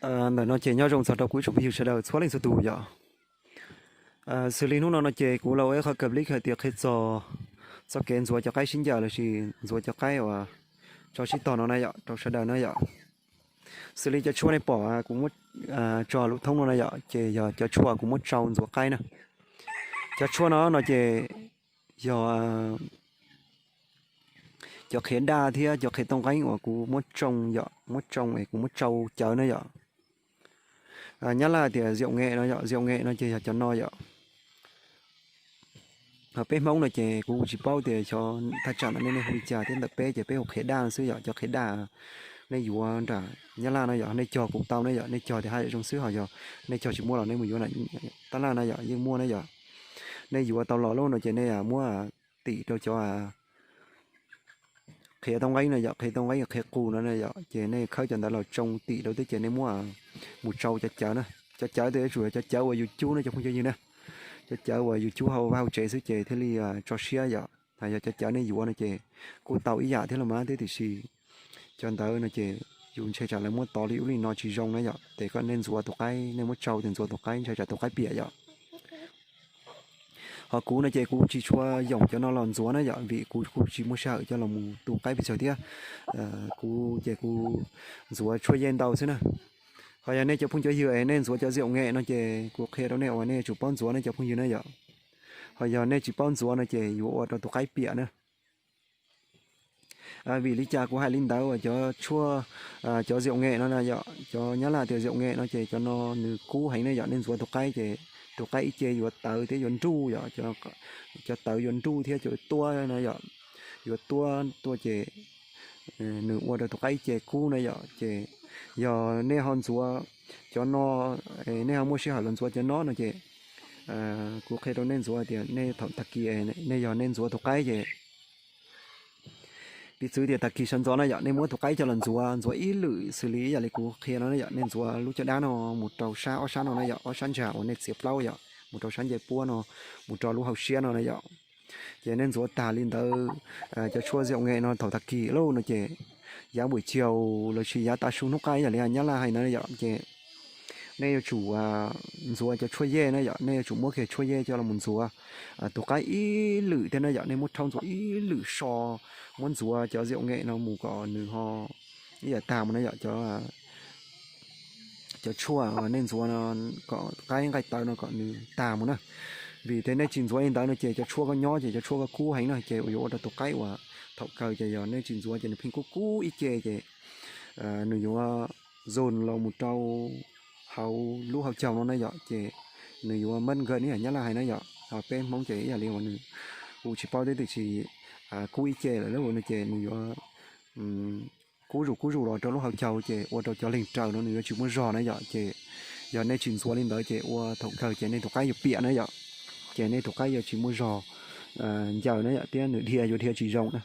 Ntawm no ces nyob zoo txog rau kuv ib tsoom phooj ywg sawv daws txhua leej txhua tus yom. Xws li hnub no no ces kuv los ua ib qho clip hais tias qhia txog txoj kev ntxuav cov qaib sib ncaws lossis ntxuav cov qaib uas tso sib tog no na yom, rau sawv daws na yom. Xws li cov tshuaj nej pom kuv muab tso lub thoob no na yom, ces yog cov tshuaj kuv muab tsau ntxuav qaib na. Cov tshuaj no no ces yog cov qhiav daj thiab cov qhiav tooj qeeb uas kuv muab tsoo yom, muab tsoo es kuv muab tsau cawv na yom. Nyab laj tias diaum nge no yom, diaum nge no ces yog cov no yom. Ho peb Hmoob no ces kuv tsis paub tias xyov thaj tsam no nej hu li cas thiab, ntawm peb ces peb hu qhiav daj xwb yom, cov qhiav daj nej yuav nram Nyab Laj no yom, nej cog kuv tau na yom, nej cog tias haj yam zoo xwb, ho yog nej cog tsis muaj los nej mus yuav nram tab laj na yom, yeej muaj na yom. Nej yuav tau los lawm no ces nej muab tim rau cov qhiav tooj qeeb no yom, qhiav tooj qeeb qhiav qus no na yom, ces nej khawb cov ntawd los tsoo tim rau thiab ces nej muab mus tsau cov cawv na. Cov cawv ces yuav tsum yog cov cawv uas yus cub na cov phooj cov ywg na. Cov cawv uas yus cub hauv vaj hauv tsev xwb ces thiaj li tso siab yom. Hos yog cov cawv nej yuav no ces kuj tau ib yam thiab los mas thiab, tiam sis cov ntawd no ces yus ntshai tsam lawv muab tov li ub li no tsis zoo na yom. Ces koj nej ntxuav tus qaib, nej muab tsau ces ntxuav tus qaib ntshai tsam tus qaib piam yom. Ho kuv no ces kuv tsis tshua yoom cov no los ntxuav na yom, vim kuv kuj tsis muaj sij hawm coj los mus tu qaib pes tsawg thiab. Kuv ces kuv ntxuav tshuaj yej ntau xwb na. Ho yog nej cov phooj cov ywg es nej ntxuav cov diaum nge no ces kuv qhia rau nej uas nej yuav tsum paub ntxuav nej cov phooj ywg na yom. Ho yog nej tsis paub ntxuav no ces yuav ua rau tus qaib piam na. Vim li cas kuv hais li ntawd uas cov tshuaj, cov diaum nge no na yom, cov Nyab Laj tias diaum nge no ces cov no nws kub heev na yom, nej ntxuav tus qaib ces tus qaib ib ce yuav tawv thiab yuav nruj yom, cov tawv yuav nruj thiab cov tuab na yom, yuav tuab tuaj ces nws ua rau tus qaib ib ce kub na yom. Ces yog nej ho ntxuav cov no, nej ho muaj sij hawm los ntxuav cov no no ces kuv qhia rau nej ntxuav tias nej thaum tag kis nej yog nej ntxuav tus qaib ces piv txwv tias tag kis sawv ntxov na yom, nej muab tus qaib coj los ntxuav, ntxuav ib lwm xws li ib yam li kuv qhia no na yom, nej ntxuav lub caj dab no mus rau sab ob sab no na yom, ob sab ntsag uas nej txiav plaub yom, mus rau sab ncej puab no, mus rau lub hauv siab no na yom. Ces nej ntxuav tag li ntawd cov tshuaj diaum nge no thaum tag kis lauj no ces yav npum caug lossis yav tav su hnub qaij ib yam li Nyab Laj hais ntawd yom, ces nej yuav tsum ntxuav cov tshuaj yej na yom, nej yuav tsum muab kiag tshuaj yej coj los mus ntxuav tus qaib ib lwm thiab na yom, nej muab rhaub ntxuav ib lwm so, muab ntxuav cov diaum nge no mus kom nws ho ib yam tag mus na yom, cov tshuaj nej ntxuav no kom qaib nqaij tawv no kom nws tag mus na. Vim tias nej tsis ntxuav li ntawd no ces cov tshuaj koj nyob ces cov tshuaj koj kub heev na, ces yuav ua rau tus qaib uas thaum kawg ces yog nej tsis ntxuav ces nws pheej kub kub ib ce ces nws yuav zoo los mus rau hauv lub hauv caug no na yom, ces nws yuav mab nkawg ib yam Nyab Laj hais na yom. Ho peb Hmoob ces ib yam li uas nws, kuv tsis paub thiab tiam sis kub ib ce lawm lauj no ces nws yuav kub zuj kub zus los rau lub hauv caug ces ua rau cov leeg raws no nws yuav tsis muaj zog na yom. Ces yog nej tsis ntxuav li ntawd ces ua thaum kawg ces nej tus qaib yuav piam na yom, ces nej tus qaib yuav tsis muaj zog ncaws na yom, thiab nws dhia yuav dhia tsis zoo na.